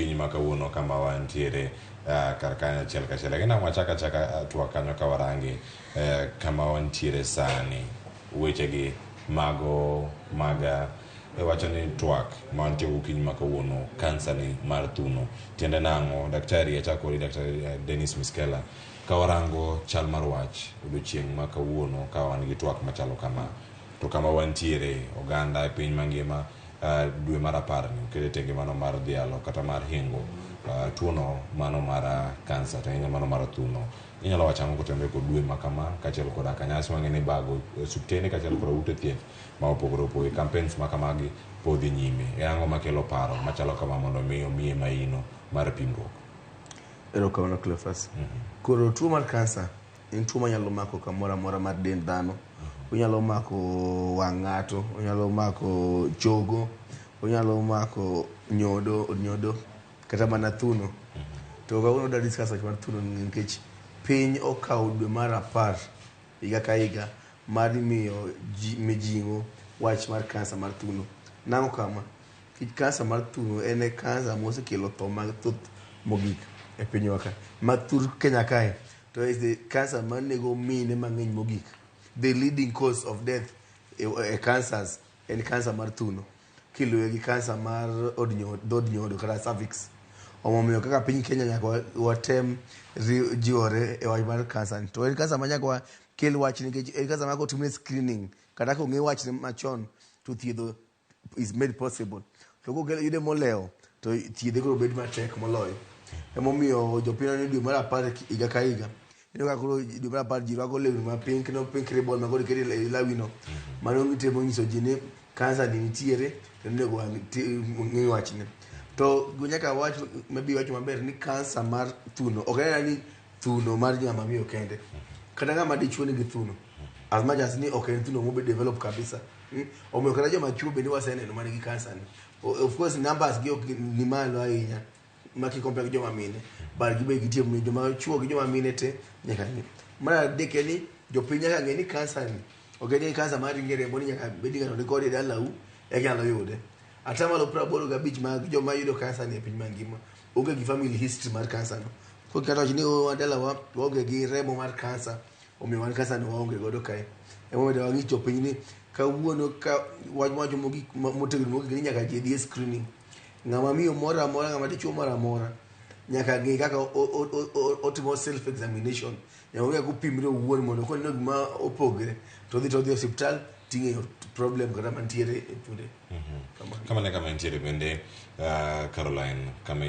Okinyi ma kawuono kama wantiere kar kanyo achiel kachiel. Lakini ang' wachak achaka twak kanyo ka warange kama wantiere sani. Wechegi mago mag iwacho ni twak ma wantie gokinyi ma kawuono kansa ni mar thuno tiende nang'o? Daktari achako kodi Daktari Dennis Miskela ka warango chal mar wach odiochieng' ma kawuono ka wan gi twak machalo kama to kama wantiere oganda e piny mangima dwe mar apar ni okete tenge mano mar dhialo kata mar hingo tuono mano mar kansa to ahinya mano mar thuno. Inyalo wacho ang'o kotenore kod dwe ma kama kaachiel koda ka nyasi wang'e ni ibago osiptende kaachiel koda ute thieth ma opogore opogore campaigns ma kamagi pod dhi nyime. En ang'o makelo paro machalo kama mondo mi omiye maino mar pimruok? Erokamano Cleophas. Koro tuo mar kansa en tuo manyalo mako kamoro amora mar dend dhano. Onyalo mako wang' ng'ato, onyalo mako chogo, onyalo mako nyodo, od nyodo kata mana thuno. To kawuono wadwa discuss wach mar thuno nikech piny okawo dwe mar apar higa ka higa mar miyo ji mijing'o wach mar kansa mar thuno. Nang'o kama? Nikech kansa mar thuno en e kansa mosekelo tho mathoth mogik e pinywa ka. Ma thur Kenya kae to is the cancer manego mine mang'eny mogik. The leading cause of death e cancers en kansa mar thuno kiluwe gi kansa mar od nyodo, dhod nyodo kata cervix. Omomiyo kaka piny Kenya nyaka watem jiwore e wach mar kansa ni. To en kansa ma nyaka wakel wach nikech en kansa ma kotimne screening kata kong'e wachne machon to thiedho is made possible. To kokel yude molewo to thiedhe koro bet matek moloyo. Emomiyo jopiny ni dwe mar apar higa ka higa ineno ka koro dwe mar apar ji rwako lewni ma pink no pink ribbon ma koro iketo e lawi no. Mano gitemo nyiso ji ni kansa ni nitiere to onego wang'e wachne. To nyaka wach maybe iwacho maber ni kansa mar thuno ok en ni thuno mar ng'ama miyo kende. Kata ng'ama dichuo nigi thuno. As much as ni ok en thuno mobe develop kabisa. Omiyo kata joma chuo bende waseneno man gi kansa ni. Of course numbers gi ok ni malo ahinya ma ki compare gi joma mine. But gibe gitie omiyo joma chuo gi joma mine te nyaka ng'e. Mar adek en ni jopiny nyaka ng'e ni kansa ni ok en ni kansa mar ringe remo ni nyaka bed ni ng'ato nikode e dalau eka nyalo yude. Atamalo 85 mag joma yudo kansa ni e piny mangima onge gi family history mar kansa no. Koro kata wach ni oh, dalawa waonge gi remo mar kansa omiyo wan kansa no waonge godo kae. Emomiyo wang'is jopiny ni kawuono ka wach wacho mogik motegno mogik ni nyaka ji dhi e screening. Ng'ama miyo moro amora, ng'ama dichuo moro amora nyaka ng'e kaka otimo self examination. Nyaka ong'e kaka opimre owuon mondo koneno gima opogre to odhi e osiptal ting'eyo problem kata mantiere e thunde. Kamano. Kamano e kama entiere bende Caroline kama